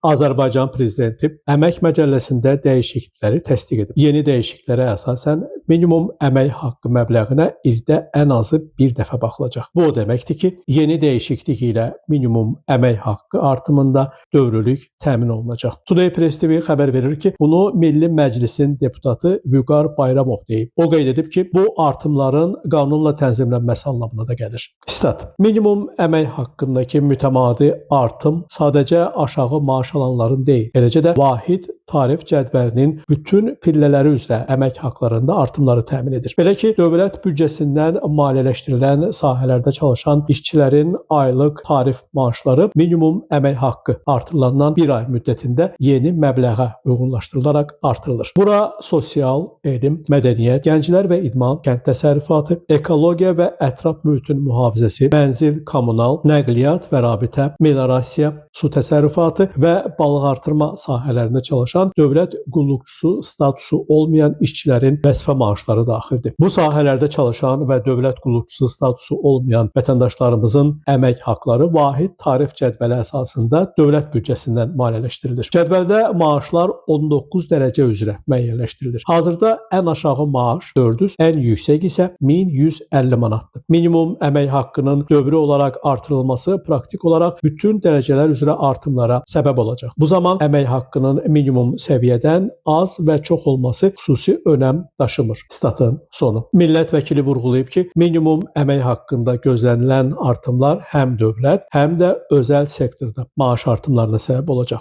Azərbaycan prezidenti Əmək Məcəlləsində dəyişiklikləri təsdiq edib. Yeni dəyişikliklərə əsasən minimum əmək haqqı məbləğinə ildə ən azı bir dəfə baxılacaq. Bu o deməkdir ki, yeni dəyişiklik ilə minimum əmək haqqı artımında dövrlülük təmin olunacaq. Today Press TV xəbər verir ki, bunu Milli Məclisin deputatı Vüqar Bayramov deyib. O qeyd edib ki, bu artımların qanunla tənzimlənməsi anlamına da gəlir. Sitat: Minimum əmək haqqındakı mütəmadi artım sadəcə aşağı maaş alanların deyil, eləcə də vahid tarif cədvəlinin bütün pillələri üzrə əmək haqlarında artımları təmin edir. Belə ki, dövlət büdcəsindən maliyyələşdirilən sahələrdə çalışan işçilərin aylıq tarif maaşları minimum əmək haqqı artırılandan bir ay müddətində yeni məbləğə uyğunlaşdırılaraq artırılır. Bura sosial, elm, mədəniyyət, gənclər və idman, kənd təsərrüfatı, ekologiya və ətraf mühitin mühafizəsi, mənzil, kommunal, nəqliyyat və rabitə, meliorasiya, su təsərrüfatı və balıq artırma sahələrində çalışan dövlət qulluqçusu statusu olmayan işçilərin vəzifə maaşları daxildir. Bu sahələrdə çalışan və dövlət qulluqçusu statusu olmayan vətəndaşlarımızın əmək haqları vahid tarif cədvəli əsasında dövlət büdcəsindən maliyyələşdirilir. Cədvəldə maaşlar 19 dərəcə üzrə müəyyənləşdirilir. Hazırda ən aşağı maaş 400, ən yüksək isə 1150 manatdır. Minimum əmək haqqının dövrü olaraq artırılması praktik olaraq bütün dərəcələr üzrə artımlara səbəb olacaq. Bu zaman əmək haqqının minimum səviyyədən az və çox olması xüsusi önəm daşımır. Statın sonu. Millət vəkili vurğulayıb ki, minimum əmək haqqında gözlənilən artımlar həm dövlət, həm də özəl sektorda maaş artımlarına səbəb olacaq.